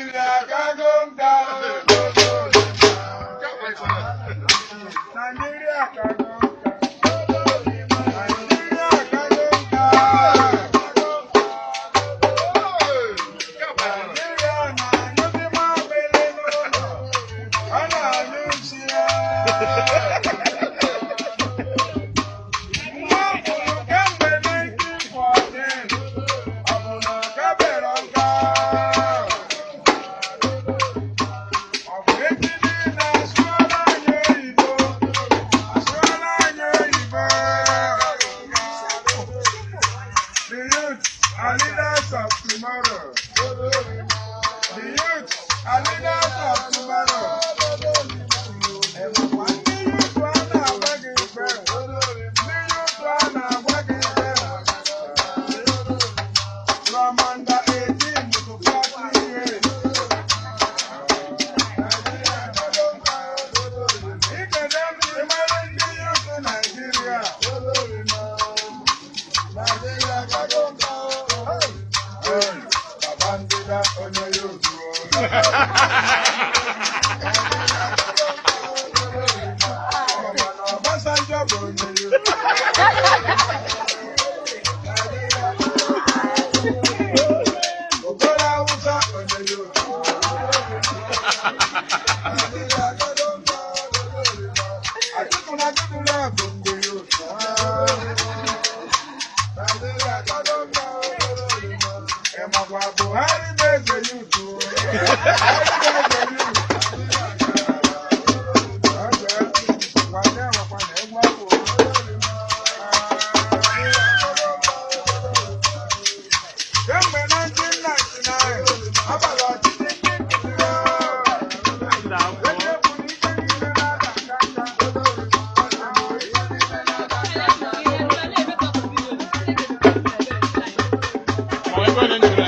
Nigeria kago nka. Nigeria kago nka. Nigeria kago nka. Nigeria na-anyụzi mamịrị n'ụlọ. Ọ na-anyụ nsị ya. Nwa mụrụ kemgbe 1914, ọ bụ na ọ kabere nka? Ọ bụ echi niile asụọla anyị oyibo, asụọla anyị oyibo. The youth are leaders of tomorrow. The youth are leaders of tomorrow. Ịmakwa ndị youth a na-agwa gị ikpe? Ndị youth a na-agwa gị ikpe. From under 18 to 40 years. Ikede m ịmara ndị youth Nigeria. Nigeria kago nka. Hey, Babangida onye youth o. Mana Obasanjo bụ onye youth. Okoro Awụsa onye youth. Atiku na Goodluck bụ ndị youth. Ị makwa Buhari bụ eze youth. Buhari bụ eze youth. Okay. Nwanne nwekwa na egwu afọ. Kemgbe 1999, abalị ọchịchị ndị nkịtị. Onye bụ na ike niile na-ada nka nka. Ike niile na-ada nka nka.